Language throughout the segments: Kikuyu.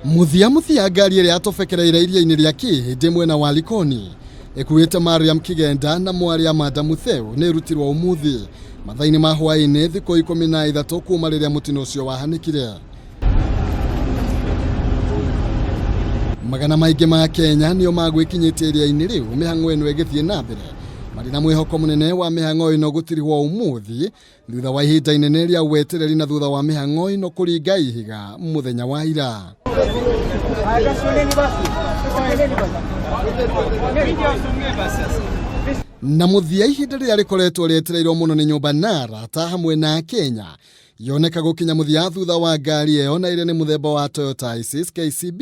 Mũthia mũthia ngari ĩrĩa yatobekereire iria-inĩ rĩa Kĩhĩndĩ mwena wa Likoni ĩkuĩte Mariam Kigenda na mwarĩ Amanda Mutheu nĩ ĩrutirwo ũmũthĩ mathaa-inĩ ma hwaĩ-inĩ thikũ 13 kuma rĩrĩa mũtino ũcio wahanĩkire. Magana maingĩ ma Kenya nĩo magwĩkinyĩtie iria-inĩ rĩu mĩhang'o ĩno ĩgĩthiĩ na mbere marĩ na mwĩhoko mũnene wa mĩhang'o ĩno gũtirihwo ũmũthĩ thutha wa ihinda inene rĩa wetereri na thutha wa mĩhang'o ĩno kũringa ihiga mũthenya wa ira. Na mũthia ihinda rĩrĩa rĩkoretwo rĩetereirwo mũno nĩ nyũmba na arata hamwe na Kenya yoneka gũkinya mũthia thutha wa ngari ĩyo na ĩrĩa nĩ mũthemba wa Toyota Hiace KCB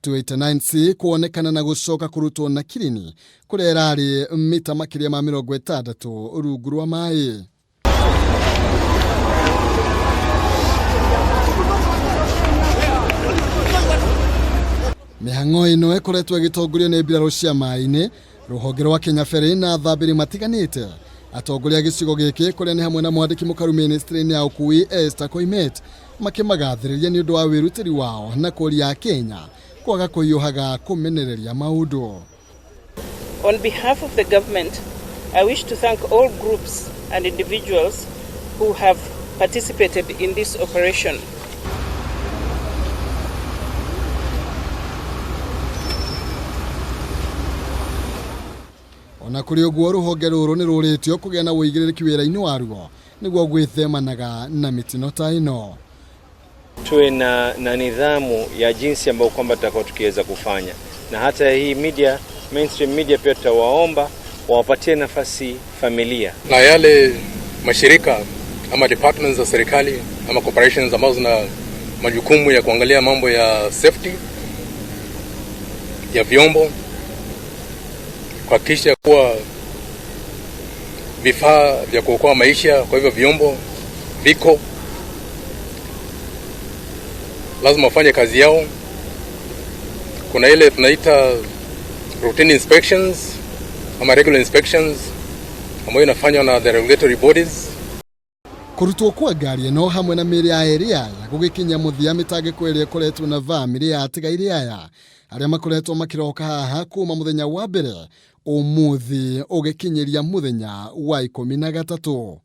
289C kuonekana na gũcoka kũrutwo na kirini kũrĩa ĩrarĩ mita makĩria ma 60 rungu rwa maĩ. Mĩhang'o ĩno ĩkoretwo ĩgĩtongorio nĩ mbirarũ cia maĩ-inĩ, rũhonge rwa Kenya Ferry na athambĩri matiganĩte. Atongoria a gĩcigo gĩkĩ kũrĩa nĩ hamwe na mwandĩki mũkaru mĩnĩstrĩ-inĩ ya ũkui Esther Koimet makĩmagathĩrĩria nĩ ũndũ wa wĩrutĩri wao na kũria Akenya kwaga kũhiũhaga kũmenereria maũndũ. On behalf of the government, I wish to thank all groups and individuals who have participated in this operation. Ona kũrĩ ũguo rũhonge rũrũ nĩ rũrĩtio kũgĩa na ũigĩrĩrĩki wĩra-inĩ waruo nĩguo gwĩthemanaga na mĩtino ta ĩno. Tuwe na nidhamu ya jinsi ambayo kwamba tutakuwa tukiweza kufanya, na hata hii media, mainstream media pia tutawaomba wawapatie nafasi familia na yale mashirika ama departments za serikali ama corporations ambazo zina majukumu ya kuangalia mambo ya safety ya vyombo, kuhakikisha kuwa vifaa vya kuokoa maisha kwa hivyo vyombo viko, lazima wafanye kazi yao. Kuna ile tunaita routine inspections ama regular inspections ambayo inafanywa na the regulatory bodies. Kũrutwo kwa ngari ĩno hamwe na mĩĩrĩ ya erĩ aya gũgĩkinya mũthia mĩtangĩko ĩrĩa ĩkoretwo na bamĩrĩ ya atigairĩ aya arĩa makoretwo makĩroka haha kuma mũthenya wa mbere ũmũthĩ ũgĩkinyĩria mũthenya wa 13.